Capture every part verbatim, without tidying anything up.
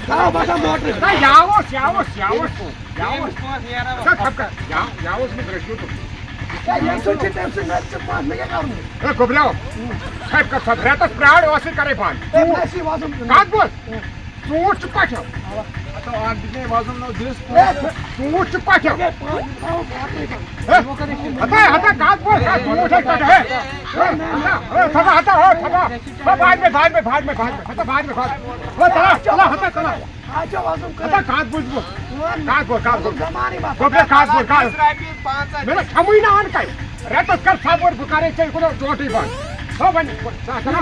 تھاو باسان موٹر۔ نہ، یاوس، یاوس، یاوس، یاوس۔ اچھا، خبر، یا-، یاوس منٛز رٔٹِو تُہۍ۔ ہے، ییٚمہِ سۭتۍ چھِ تٔمۍ سٕنٛدۍ نَتہٕ چھِ پانہٕ مےٚ کیٛاہ کَرُن؟ ہے، گوٚبریو، ہے، کَتھ سا، رٮ۪تَس پرٛار اوسُے کَرٕے بنٛد۔ ہے، مےٚ چھِ وَزُن۔ کَتھ بوز؟ ژوٗنٛٹھ چھُ پَٹھیو۔ ہتہٕ اَتھ دِژ مےٚ وَزُن نہ دِژ۔ ہے، ژوٗنٛٹھ چھُ پَٹھیو۔ ہے، پانٛژھ، تھاو، پانٛژھ رۄپیہِ۔ ہے، ہتا، ہتا، کَتھ بوز، کَتھ ژوٗنٛٹھ ہے پَٹھیو، ہے۔ ہے، ہتا، ہے، تھَبا، ہتا، ہے، تھَبا۔ ہے، باد میں، باد میں، باد میں، باد میں۔ ہتا، باد میں، باد میں۔ ہے، چلا، چلا، ہتا، چلا۔ آ، چھا وَزُن کٔرِتھ؟ ہتا، کَتھ بوز بوز۔ وَن۔ کَتھ بوز، کَتھ بوز۔ زَمانٕے ما گوٚبریا، کَتھ بوز، کَتھ بوز۔ مےٚ نہ کھٮ۪مٕے نہٕ اَن کَے۔ رٮ۪تَس کر صبر، بہٕ کَرے ژےٚ یہِ کوٗتاہ ٹوٹھٕے بنٛد۔ ہو، وۄنۍ، ژٕ ہا ژٕ ہا۔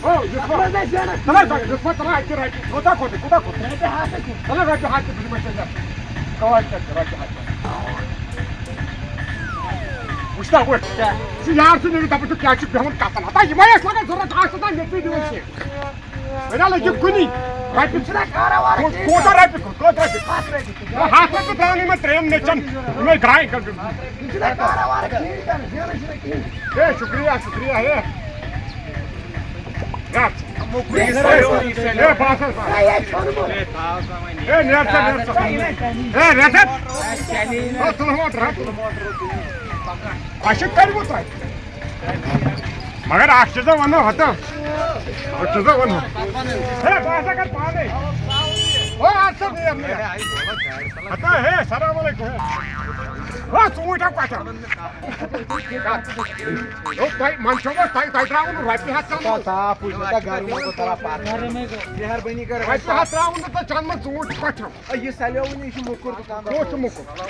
ہو، یُس اَتھ منٛز آسہِ زینان۔ ژٕ ہا، یُس ما، ژٕ ہا اَتہِ رۄپیہِ، کوٗتاہ کوٚت، کوٗتاہ کوٚت؟ رۄپیہِ ہَتھ ہے کوٚت۔ ژٕ ہا رۄپیہِ ہَتھ تہِ، بہٕ دِمَے ژےٚ رٮ۪تھ۔ کَوَے ژےٚ رۄپیہِ ہَتھ تہِ۔ وٕچھ نا، وٕچھ۔ کیٛاہ؟ ژٕ یار سُنٛد ییٚلہِ دَپان چھُ، کیٛاہ چھُ بیٚہوان کَتھَن؟ ہتا، یِمَے ٲسۍ لَگان ضوٚرَتھ، آز چھِ آسان ییٚتہِ دِوان کینٛہہ۔ وۄنۍ ہا لٔگِو کُنی۔ رۄپیہِ چھِنہ کارا وارا کو-، کِہیٖنۍ کوٗتاہ کران۔ رۄپیہِ کوٚت؟ کوٚت رۄپیہِ؟ ہَتھ رۄپیہِ۔ ہَتھ رۄپیہِ ترٛاونٕے مےٚ ترٛٮ۪ن نیٚچَن۔ یِمَے گاے کَرٕ۔ یِم چھِنہ کارا وارا کِہیٖنۍ کران، زینان چھِنہ کِہیٖنۍ۔ ہے، شُکریہ، شُکریہ، ہے۔ رَٹ۔ ہے، بَس حظ، بَس۔ ہے، یہِ چھُنہٕ بہٕ۔ ہے، نیر سا، نیر سا۔ ہے، رَٹ حظ۔ ہے، تُلہٕ ہون، رَٹ۔ اَسہِ چھُ کٔرمُت تۄہہِ۔ مگر اکھ چیٖزا وَنو ہتا۔ اکھ چیٖزا وَنو۔ ہے، بہٕ ہسا کَرٕ پانے۔ او، اَدٕ سا، نیر، نیر۔ ہتا، ہے، سلام علیکم۔ او، ژوٗنٛٹھۍ ہا کۄٹھٮ۪ن۔ او، تۄہہِ، منٛزٕ چھُو وۄنۍ تۄہہِ، تۄہہِ ترٛاوُن رۄپیہِ ہَتھ ژامَن۔ صاف پٲٹھۍ، نہ گرم کو ترا پار۔ مہربٲنی کٔرِتھ۔ رۄپیہِ ہَتھ ترٛاوُن نہٕ تۄہہِ چَنٛدٕ منٛز ژوٗنٛٹھۍ کۄٹھٮ۪ن۔ اے، یہِ سَلیو وٕنہِ، یہِ چھُ موٚکُر دُکان۔ کوٚت چھُ موٚکُر؟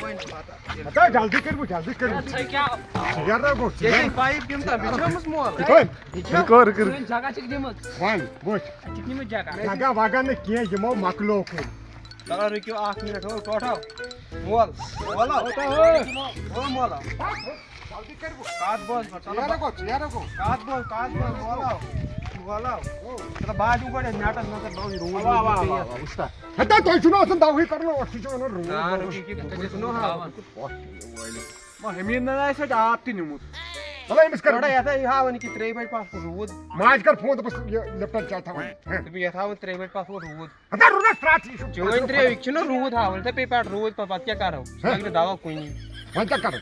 ہتا، جلدی کٔرِو، جلدی کٔرِو۔ ژٕ کیٛاہ؟ ژیر گوٚو، ژیر۔ ییٚتہِ پایپ تِم تام، بیٚیہِ چھِ آمٕژ مول۔ یہِ کٔر؟ یہِ کٔر؟ کٔر؟ سٲنۍ جگہ چھِکھ دِمٕژ۔ وۄنۍ، وٕچھ۔ اَسہِ چھِکھ نِمٕژ جگہ۔ جگہ وگہ نہٕ کینٛہہ، یِمو مۄکلو کُن۔ چلو رُکِو اکھ منٹ، ہو، ٹوٹھو۔ مول، مولو۔ ٹوٹھو، ہو۔ ہو، مولو۔ جلدی کٔرِو۔ کَتھ بوز، ژیر گوٚو، ژیر گوٚو۔ کَتھ بوز، کَتھ بوز، مولو۔ مولو۔ چلو، بہٕ آسہٕ گۄڈٕ نیٹَس نظر، بہٕ وٕچھِ روٗد۔ واہ، واہ، واہ، واہ، واہ، وٕچھ تہٕ۔ ہے، تۄہہِ، تۄہہِ چھُو نہٕ آسان دَوہٕے کَرُن، اوس تہِ چھُ وَنان روٗد۔ آ، رُکِو، یہِ کِتھ کٔنۍ چھُ نہٕ ہاوان؟ ما، ہمیٖن نہ آسہِ اَتہِ آب تہِ نیوٗمُت۔ چلو، أمِس کر۔ تھوڑا یَتھ ہا، یہِ ہاوان یہِ کہِ ترٛیٚیہِ بجہِ پَتھ روٗد۔ ماجہِ کر فون، دوٚپُس، یہِ لِپٹَن چاے تھاوان۔ ہہ۔ دوٚپُن، یَتھ ہاوان ترٛیٚیہِ بجہِ پَتھ روٗد۔ ہتا، روٗدَس پرٛاتھ یہِ چھُ۔ چٲنۍ ترٛیٚیہِ وِکۍ چھِنہ روٗد ہاوان، تہٕ پیٚیہِ پٮ۪ٹھ روٗد پَتہٕ، پَتہٕ کیٛاہ کَرو؟ ہہ؟ لَگہِ نہٕ دَوا کُنی۔ وۄنۍ کیٛاہ کَرو؟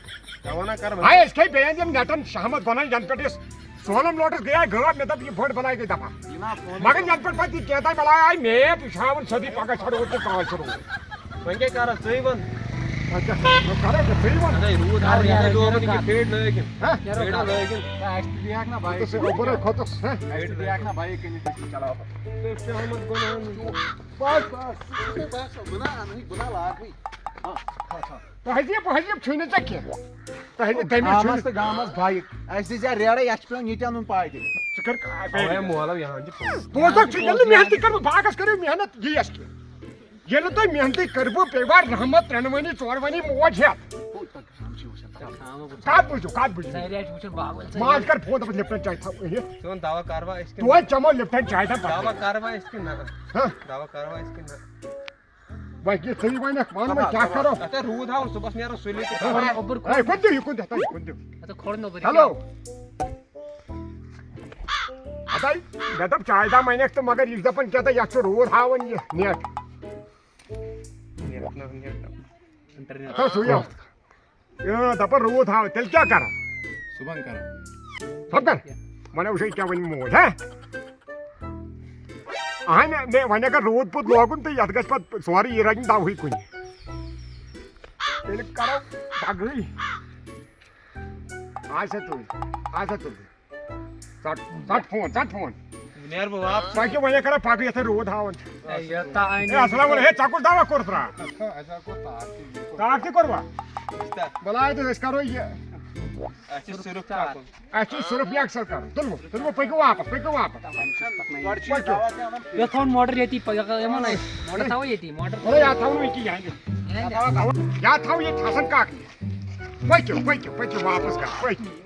ہاے، أسۍ کھے بیٚیہِ یِم نٮ۪ٹَن شہمت بَنان، یَنہٕ پٮ۪ٹھ أسۍ سونم لوٹس گٔیے غٲب، مےٚ دوٚپ، یہِ بٔڑ بلاے گٔے دَفا۔ یہِ نا فون۔ مگر یَنہٕ پٮ۪ٹھ پَتہٕ یہِ کیتام بلاے آیہِ، میپ یہِ چھُ ہاوان سیوٚدُے پَگاہ چھُ روٗد تہٕ کالہٕ چھُ روٗد۔ وۄنۍ کیٛاہ کَرو، ژٕے وَن۔ وۄنۍ کیٛاہ، وۄنۍ کَرو کیٛاہ، ژٕے وَن۔ اَدٕ روٗد آو، یَتھ ہے لوگُن یہِ فیٖڈ لٲگِن۔ ہہ؟ فیٖڈ لٲگِن۔ اَسہِ تہِ بیٚہکھ نا بایِک۔ ژٕ اوٚبُر ہے کھوٚتُس، ہہ؟ اَسہِ تہِ بیٚہکھ نا بایِک کٕنِتھ، أسۍ تہِ چلاوہو۔ تُہۍ چھِو آمُت بَناونہِ۔ بَس، بَس، بَس، بَس، بہٕ نا اَنہٕ، بہٕ نا لاگہٕ۔ ہہ، ہہ، ہہ۔ تۄہہِ دِیِو، بہٕ حظ دِیِو ژھٕنِتھ ژےٚ کینٛہہ۔ تۄہہِ، تٔمِس گامَس چھُنہٕ تہٕ گامَس بایِک۔ اَسہِ دِژ یَتھ ریڑَے، یَتھ چھُ پٮ۪وان یہِ تہِ اَنُن پایدٔلۍ۔ ژٕ کَر، اَوَے مولو یَہَن چھِ پونٛسہٕ۔ پونٛسہٕ چھُ، ییٚلہِ نہٕ محنتٕے کٔر بہٕ، باغَس کٔرِو محنت، یہِ یَس کینٛہہ۔ ییٚلہِ نہٕ تۄہہِ محنتٕے کٔر بہٕ، پیٚیہِ وار رحمت ترٛٮ۪نوٕنی، ژورؤنی موج ہٮ۪تھ۔ کَتھ بوٗزِو، کَتھ بوٗزِو؟ ماجہِ کَر فون، دَپَس، لِپٹَن چاے تھاو أنِتھ۔ ژٕ وَن دَوا کَروا أسۍ کِنہٕ توتہِ چٮ۪مو لِپٹَن چاے تَمہِ پَتہٕ۔ دَوا کَروا أسۍ کِنہٕ نہ؟ ہہ؟ دَوا کَروا أسۍ کِنہٕ نہ؟ وۄنۍ یہِ ژٕے وَنکھ، وَن وۄنۍ کیٛاہ کَرو؟ اَتھ ہے روٗد ہاوُن، صُبحَس نیرو سُلے تہٕ ہے، کَرو۔ اوٚبُر ہے، کھوٚت۔ کھوٚت دِیِو، یہِ کُن دِیِو، یہِ کُن دِیِو۔ اَتھ کھوٚر نوٚبُر یہِ ہیلو۔ کیٛاہ؟ ہَتَے، مےٚ دوٚپ چاے دام اَنٮ۪کھ تہٕ مگر یہِ چھُ دَپان کیٛاہ تام یَتھ چھُ روٗد ہاوان یہِ نیٹ۔ نیٹ نہ، نیٹ نہ۔ اِنٹرنیٹ۔ ہَتَے سُے یوت۔ اۭں، دَپان روٗد ہاوان، تیٚلہِ کیٛاہ کَرو؟ صُبحن کَرو۔ صُبحن؟ وَنو وٕچھو یہِ کیٛاہ وَنہِ موج، ہہ؟ اَہَن، مےٚ وۄنۍ اگر روٗد پوٗد لوگُن تہٕ یَتھ گژھِ پَتہٕ سورُے یہِ رَٹہِ دَوہٕے کُنہِ۔ تیٚلہِ کَرو پَگہٕے۔ آسا تُل، آسا تُل۔ ژَٹ، ژَٹ فون، ژَٹ فون۔ نیرٕ بہٕ واپس۔ تۄہہِ کیٛاہ وَنہِ کَران پَگہٕے یَتھ روٗد ہاوان چھُ؟ اے، یہِ تا اَنہِ۔ اے، السلام علیکم۔ ہے، ژےٚ کُس دَوا کوٚرُتھ راتھ؟ اَسہِ ہا کوٚر تاکھ تہِ، یہِ کوٚر۔ تاکھ تہِ کوٚروا؟ بِستَر۔ بَلاے تہٕ أسۍ کَرو یہِ۔ اَسہِ چھُ صرف ژَٹُن۔ اَسہِ چھُ صرف یہِ اَکثر کَرُن۔ تُلہٕ وۄنۍ، تُلہٕ وۄنۍ، پٔکِو واپس، پٔکِو واپس۔ پٔکِو۔ یَتھ تھاوُن موٹر ییٚتی، پَگاہ یِمَن اَسہِ۔ موٹر تھاوو ییٚتی، موٹر۔ وَلہٕ یا تھاوُن ییٚتی یَنٛگہِ۔ یَنٛگہِ۔ یا تھاوُن ییٚتہِ حسن کاکنہِ۔ پٔکِو، پٔکِو، پٔکِو واپس گَرٕ، پٔکِو۔